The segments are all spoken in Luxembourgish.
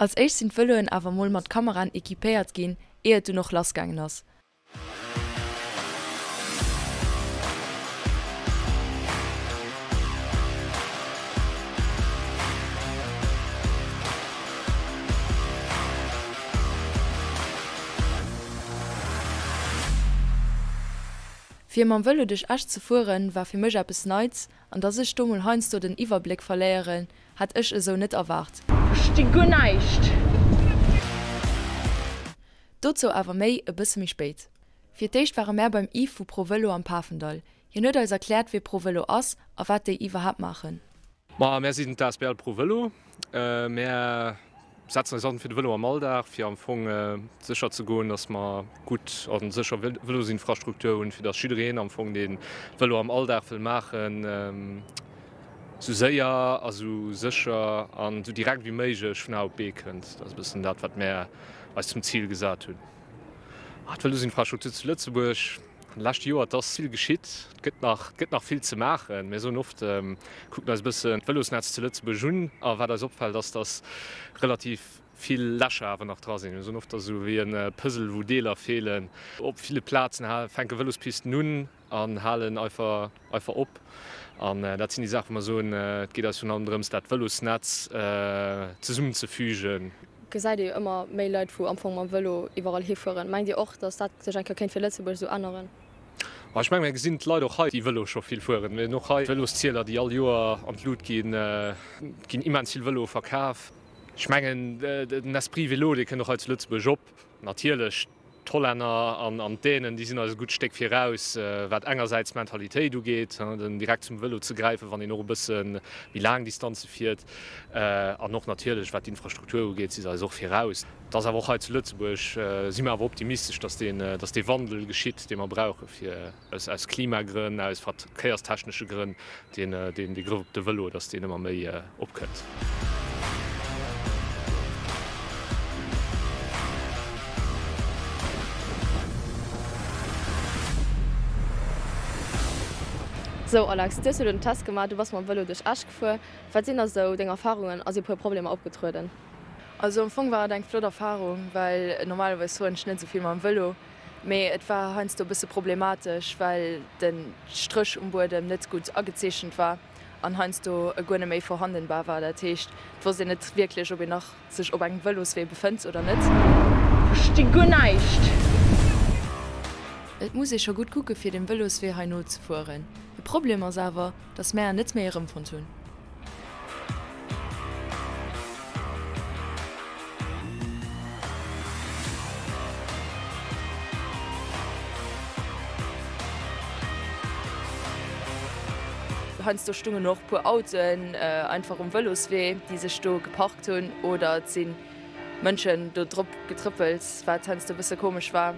Als éischt sinn d'Vëloen awer mol mat Kameraen equipéiert ginn, ier et dunn och lass gaangen ass. Fir mam Vëlo duerch Esch ze fueren, war fir mech eppes Neits an dass ech do mol heiansdo den Iwwerbléck verléieren, hat ech esou net erwaart. Versti guer näischt. Dozou awer méi e bësse méi spéit. Fir d'éischt ware mär beim Yves vu Pro Vëlo am Pafendall. Hien huet eis erkläert wee Pro Vëlo ass a wat déi iwwerhaapt maachen. Ma mär sinn d'asbl Pro Vëlo. Mär setzen eis an fir de Vëlo am Alldag, fir am Fong sécher ze goen, datt mer gutt a sécher Vëlosinfrastruktur hunn, fir datt jiddereen am Fong, deen Vëlo am Alldag wëll maachen, esou séier a esou sécher an esou direkt wéi méiglech vun A op B kënnt. Dat ass e bëssen dat, wat mär eis zum Zil gesat hunn. D'Vëlosinfrastruktur zu Lëtzebuerg an de leschte Joer, et ass vill geschitt, et gëtt nach, et gëtt nach vill ze maachen. Mir soen oft, kucken eis e bëssen d'Vëlosnetz zu Lëtzebuerg un a wat eis opfält, ass, datt relativ vill Lächer awer nach dra sinn. Mir soen oft, et ass esou wéi e Puzzle, wou Deeler feelen. Op ville Plazen fänke Vëlospisten un an halen einfach einfach op. An dat sinn déi Saachen, wou mer soen, et geet eis virun allem drëms, dat Vëlosnetz zesummenzefügen. Gesäit ee jo ëmmer méi Leit, wou am Fong mam Vëlo iwwerall hifueren. Mengt Dir och, datt dat sech eng Kéier kéint fir Lëtzebuerg esou änneren? Ech mengen, mir gesinn d'Leit och hei, déi Vëlo scho vill fueren. Mir hunn och hei Vëloszieler, déi all Joer an d'Lut ginn. Et ginn immens vill Vëloe verkaf. Ech mengen, den Esprit Vélo, dee kënnt och hei zu Lëtzebuerg op. Natierlech, D'Hollänner an d'Dänen, déi sinn eis e gutt Stéck viraus, wat engersäits d'Mentalitéit ugeet, direkt zum Vëlo ze gräifen, wann een och e bësse méi laang Distanze fiert, an och natierlech wat d'Infrastruktur ugeet, si se eis och viraus. Et ass awer och hei zu Lëtzebuerg, si mer awer optimistesch, datt dee Wandel geschitt, dee mer brauche fir aus Klimagrënn, aus verkéierstechnesche Grënn, deen dee Grëff op de Vëlo, datt deen ëmmer méi opkënnt. Sou Alex, du hues elo den Test gemaach, du bass mam Vëlo duerch Esch gefuer. Wat sinn da sou deng Erfarungen a si puer Problemer opgetrueden? Also am Fong war et eng flott Erfarung, well normalerweis fueren ech net esou vill mam Vëlo. Mee et war heiansdo e bësse problematesch, well de Stréch um Buedem net gutt agezeechent war an heiansdo e guer net méi vorhandenbar war. Dat heescht, et wosst een net wierklech, ob een nach sech op engem Vëloswee befënnt oder net. Versti guer näischt. Et muss ee scho gutt kucke fir dem Vëloswee hei nozefueren. De Problem ass awer, dass mär en net méi erëmfonnt hunn. Heiansdo stungen och puer Autoen einfach um Vëloswee, déi sech do geparkt hunn oder et si Mënschen do drop getrëppelt, wat heiansdo e bësse komesch war.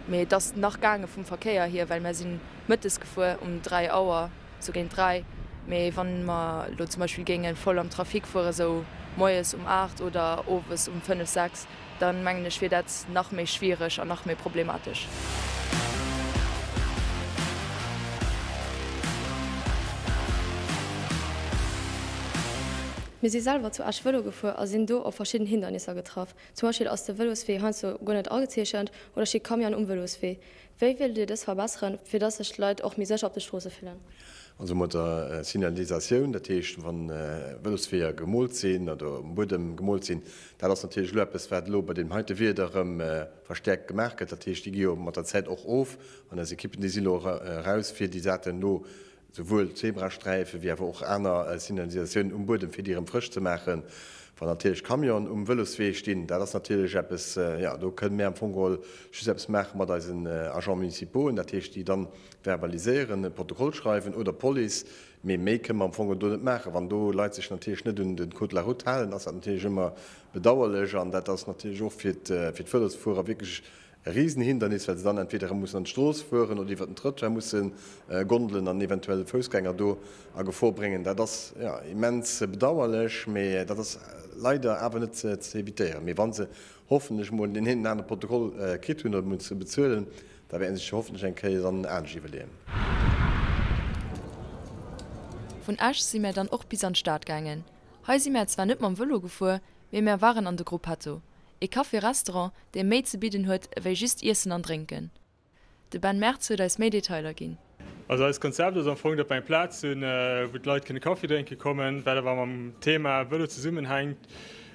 Mee et ass nach gaange vum Verkéier hier, well mär si mëttes gefuer um 3 Auer. sou géint 3, mee wann mer lo zum Beispill géingen voll am Trafic fueren, sou moies um 8 oder owes um 5, 6, dann mengen ech wier dat nach méi schwiereg an nach méi problematesch. Mir si selwer zu Esch Vëlo gefuer a sinn do op verschidden Hindernisser getraff. Zum Beispill ass de Vëloswee heiansdo guer net agezeechent oder sti Camionen um Vëloswee. Wéi wéilt Dir dës verbesseren, fir dass sech d'Leit och méi sécher op de Stroosse fillen? Also mat der Signalisatioun, dat heescht wa Vëlosweeër gemoolt sinn oder um Buedem gemoolt sinn, dat ass natierlech elo eppes, wat elo bei deem heite Wieder erëm verstäerkt gemaach gëtt. Dat heescht, déi gi jo mat der Zäit och of an eis Ekippen, déi si elo eraus, fir déi Saachen elo Souwuel Zebrasträife wéi awer och aner Signalisatiounen um Buedem, fir déi erëm frësch ze maachen. Wann natierlech Camionen um Vëloswee stinn, dat ass natierlech eppes, jo, do kënne mir am Fong geholl just eppes maache mat eisen Agents municipauxen, dat heescht, déi dann verbaliséieren, e Protokoll schreiwen oder d'Police. Mee méi kënne mer am Fong geholl do net maachen. Wann do Leit sech natierlech net un de Code de la route halen, ass dat natierlech ëmmer bedauerlech an dat ass natierlech och fir d'Vëlosfuerer wierklech E Risenhindernis, well se dann entweder erëm mussen an d'Strooss fueren oder iwwer den Trottoir musse gondelen an eventuell Foussgänger do a Gefor bréngen. Dat ass, jo, immens bedauerlech, mee dat ass leider awer net ze evitéieren. Mee wa se hoffentlech emol deen een oder anere Protokoll kritt hunn oder musse bezuelen, da wäerte se sech hoffentlech eng Kéier dann anescht iwwerleeën. Vun Esch si mär dann och bis an d'Stad gaangen. Hei si mär zwar net mam Vëlo gefuer,. Mee mär waren an de Gruppetto, ee Café-Restaurant, dee méi ze bidden huet ewéi just Iessen an Drénken. De Ben Mertz huet eis méi Detailer ginn. Also eist Konzept ass am Fong, datt mer eng Plaz hunn, wou d'Leit kënne Kaffi drénke kommen, wat awer mam Thema Vëlo zesummenhänkt,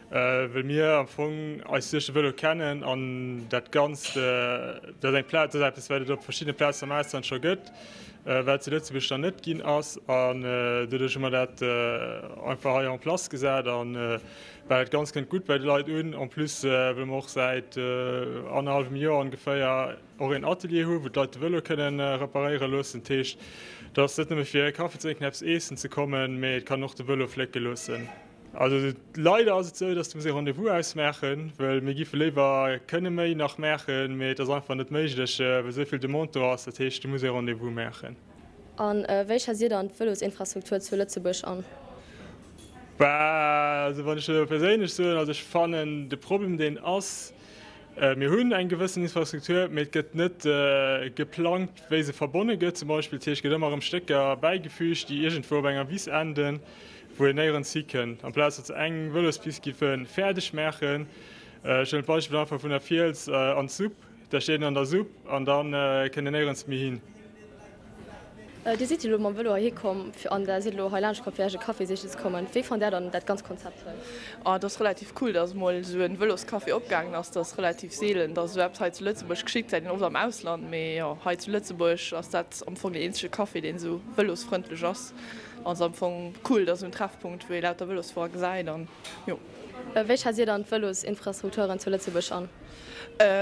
well mir am Fong eis duerch de Vëlo kennen an dat Ganzt, dat ass eng Plaz, dat ass eppes, wat et op verschiddene Plazen am Ausland scho gëtt, wat zu Lëtzebuerg nach net ginn ass an doduerch hu mer dat einfach hei en place gesat an well dat Ganzt kënnt gutt bei de Leit un. En plus wëlle mer och säit annerhallwem Joer ongeféier och een Atelier hu wou d'Leit de Vëlo kënnen reparéiere loossen. Dat heescht, et ass net nëmme fir e Kaffi ze drénken, eppes eessen ze kommen, mee et kann een och de Vëlo flécke loossen. Also leider ass et esou, dass du muss ee Rendez-vous ausmaachen, well mir giffe léiwer kënne méi nach maachen, mee et ass einfach net méiglech, well esou vill Demande do ass. Dat heescht, du muss ee Rendez-vous maachen. A wéi schätzt Dir dann d'Vëlosinfrastruktur zu Lëtzebuerg an? Bah, also wann ech elo perséinlech soen, also ech fannen de Problem deen ass, Mir hunn eng gewëssen Infrastruktur, mee et gëtt net geplangt, wéi se verbonne gëtt. Zum Beispill, dat heescht, et gëtt ëmmer erëm Stécker bäigefügt, déi iergendwou op enger Wiss enden, wou een néierens hikënnt, amplaz datt se eng Vëlospist giffe fäerdeg maachen. Ech huelen d'Beispill einfach vun der Fiels an d'Supp. Da steet een an der Supp an da kënnt een néierens méi hin. Dir sidd jo elo mam Vëlo heihi komm an der sidd elo hei laanscht komm fir Iech e Café sichen ze kommen. Wéi fannt där dann dat ganz Konzept hei? Oh, et ass relativ cool, dass emol esou en Vëloscafé opgaangen ass. Dat ass relativ seelen, dass esou eppes hei zu Lëtzebuerg geschitt, gesäit een oft am Ausland, mee jo, hei zu Lëtzebuerg ass dat am Fong deen eenzege Café, deen esou vëlosfrëndlech ass. An ass am Fong cool, dass esou en Treffpunkt, wou ee lauter Vëlosfuerer gesäit an jo. Wéi schätzt Dir dann d'Vëlosinfrastrukturen zu Lëtzebuerg an?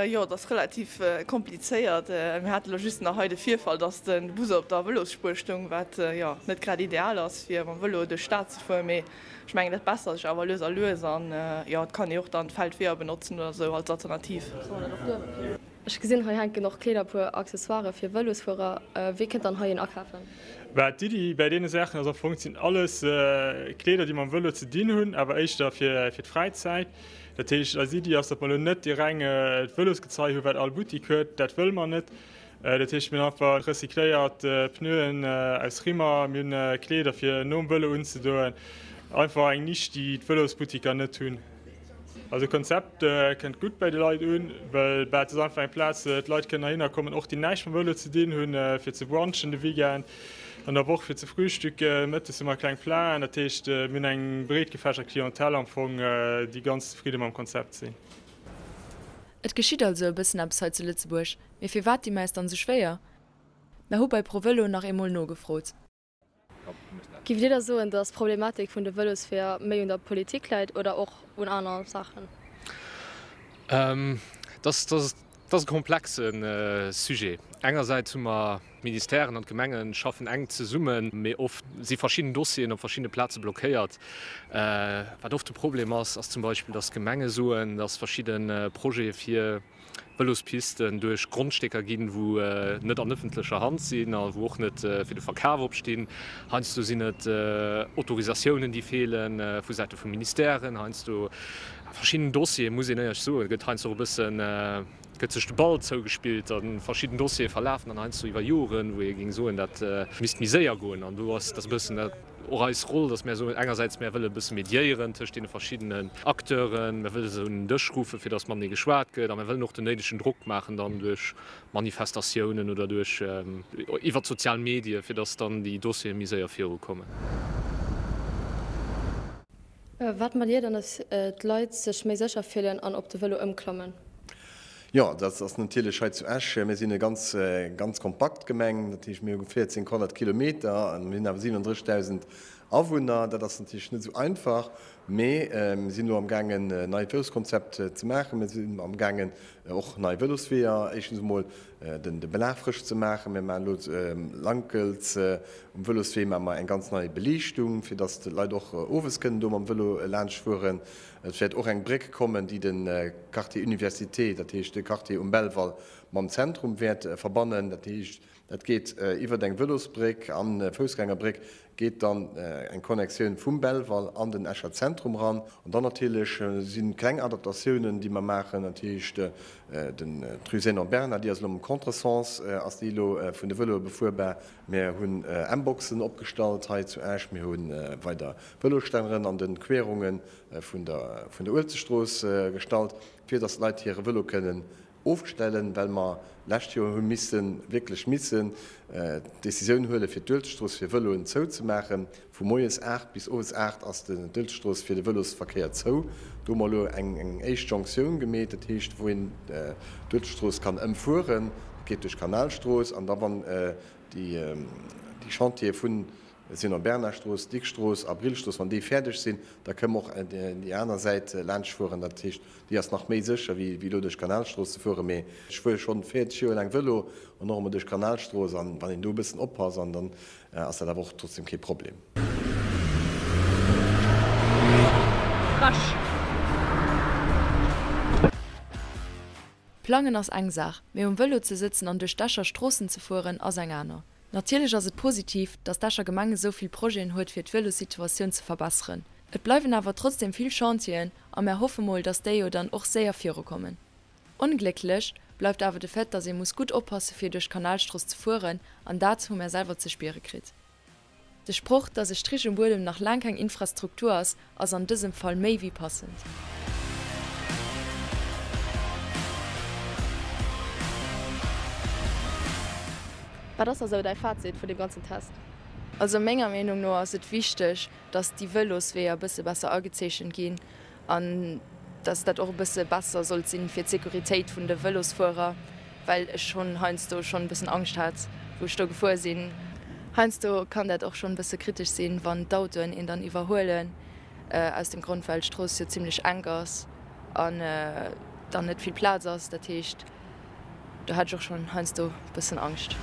Jo, et ass relativ komplizéiert. Mir hate lo just nach hei de Virfall, dass de Bus op der Vëlosspuer stoung, wat jo net grad ideal ass, fir mam Vëlo duerch d'Stad ze fueren. Mee ech mengen, dat bessert sech awer lues a lues. An jo, et kann ee och dann d'Feldweeër benotzen oder esou als Alternativ. Ech gesinn hei hänken och Kleeder, puer Accessoiren fir Vëlosfuerer. Wee kënnt dann hei een akafen? Bah, d'Iddi bäi deene Saachen ass am Fong, et sinn alles Kleeder, déi mam Vëlo ze dinn hunn, awer éischter fir d'Fräizäit. Dat heescht, eis Iddi ass, datt mer elo net déi reng Vëlosgezei hu wat all Buttik huet, dat wëlle mer net. Dat heescht, mir hunn einfach recycléiert Pneuen aus Rimmer, mir hunn Kleeder fir nom Vëlo unzedoen, einfach eng Nisch, déi d'Vëlosbuttiker net hunn. Also d'Konzept kënnt gutt bäi de Leit un, well bah, et ass einfach eng Plaz, d'Leit kënnen heihinner kommen, och déi näischt mam Vëlo ze dinn hunn, fir ze brunchen de Weekend, an der Woch fir ze frühstücken. Mëttes hu mer kleng Platen, dat heescht mir hunn eng breet gefächert Clientèle am Fong, déi ganz zefridde mam Konzept sinn. Et geschitt also e bëssen eppes hei zu Lëtzebuerg, mee firwat di mer eis dann esou schwéier? Mer hu bei ProVëlo nach eemol nogefrot. Giff Dir da soen, datt d'Problematik vun de Vëlosweeër méi un der Politik läit oder och un aner Saachen? Dat ass e komplexe Sujet. Engersäits hu mer d'Ministèren an d'Gemenge schaffen enk zesummen, mee oft si verschidden Dossieren op verschiddene Plaze blockéiert. Wat oft de Problem ass, ass zum Beispill, datt d'Gemenge soen, datt verschidde Projete fir Vëlospisten duerch Grondstécker ginn, wou net an ëffentlecher Hand sinn a wou och net fir de Verkaf opstinn. Heiansdo sinn et Autorisatiounen, déi feelen vu Säite vu Ministèren. Heiansdo a verschiddenen Dossiere muss een éierlech soen, gëtt heiansdo och e bëssen, gëtt sech de Ball zougespillt a verschidden Dossiere verlafen dann heiansdo iwwer Joren, wou ee géing soen, dat misst méi séier goen. An do ass dat e bëssen dat. Och eis Roll, dass mär soen, engersäits mär wëlle e bësse mediéieren tëscht deene verschiddenen Acteuren, mär wëlle se un den Dësch ruffen, fir dass matenee geschwat gëtt, a mär wëllen och den néidegen Drock maachen dann duerch Manifestatiounen oder duerch iwwert d'sozial Medie, fir dass dann déi Dossiere méi séier virukommen. Wat mat Dir dann, dass d'Leit sech méi sécher fillen an op de Vëlo ëmklammen? Jo, dat ass natierlech hei zu Esch, mir sinn e ganz, ganz kompakt Gemeng, dat heescht mir hu 14 Quadratkilometer a mir hunn awer 37.000 Awunner. Dat ass natierlech net esou einfach, mee mir sinn elo amgaangen en neit Vëloskonzept ze maachen. Mir sinn amgaangen och nei Vëlosweeër, éischtens emol de Belag frësch ze maachen. Mir maachen elo Lankels um Vëloswee maache mer eng ganz nei Beliichtung, fir datt d'Leit och owes kënnen do mam Vëlo laanscht fueren. Et wäert och eng Bréck kommen, déi de Quartier Université, dat heescht de Quartier um Belval, mam Zentrum wäert verbannen. Dat heescht. Dat geet iwwert eng Vëlosbréck an Foussgängerbréck geet dann eng Connectioun vum Belval an den Escher Zentrum ran. An dann natierlech si kleng Adaptatiounen, déi mer maachen. Dat heescht, den d'Rue Zénon Bernard, déi ass elo am Contresens, ass déi elo vun de Vëloe befuerbar. Mir hunn M-Boxen opgestallt hei zu Esch. Mir hu weider Vëlosstänneren an de Querunge vun der vun der Uelzechtstrooss gestallt, fir datt d'Leit hire Vëlo kënnen ofstellen, well mer lescht Joer hu missen, wierklech missen, d'Decisioun huelen, fir d'Uelzechtstrooss fir Vëloen zouzemaachen. Vu moies 8 bis owes 8 ass d'Uelzechtstrooss fir de Vëlosverkéier zou. Do hu mer elo eng éischt Jonctioun gemeet, dat heescht, wou een d'Uelzechtstrooss kann ëmfueren. Dat geet duerch d'Kanalstrooss an da wann déi Chantiere vun Zénon-Bernard-Strooss, Dickstrooss a Brillstrooss, wann déi fäerdeg sinn, da kënne mer och déi aner Säit laanschtfueren. Dat heescht, déi ass nach méi sécher, wéi elo duerch d'Kanalstrooss ze fueren. Mee ech fuere schonn 40 Joer laang Vëlo an och ëmmer duerch d'Kanalstrooss. An wann een do e bëssen oppasst, an dann ass dat awer och trotzdem kee Problem. Frech. Plangen ass eng Saach, mee um Vëlo ze sëtzen an duerch d'Escher Stroossen ze fueren ass eng aner. Natierlech ass et positiv, datt d'Escher Gemeng esou vill Projeten huet fir d'Vëlossituatioun ze verbesseren. Et bleiwen awer trotzdem vill Chantieren a mär hoffe mol, datt déi jo dann och séier virukommen. Onglécklech bleift awer de Fait, datt ee muss gutt oppasse fir duerch d'Kanalstrooss ze fueren an dat hu mär selwer ze spiere kritt. De Sproch, dass e Strich um Buedem nach laang keng Infrastruktur ass, ass an dësem Fall méi wéi passend. Wat ass da sou däi Fazit vun deem ganzen Test? Also menger Meenung no ass et wichteg, dass déi Vëlosweeër e bësse besser agezeechent ginn an dass dat och e bësse besser sollt sinn fir d'Sécuritéit vun de Vëlosfuerer, well ech schonn heiansdo schonn e bëssen Angscht hat, wou ech do gefuer sinn. Heiansdo kann dat och schonn e bësse kritesch sinn, wann d'Autoen een dann iwwerhuelen, aus dem Grond, well d'Strooss jo zimlech enk ass an dann net vill Plaz ass. Dat heescht, do hat ech och schonn heiansdo e bëssen Angscht.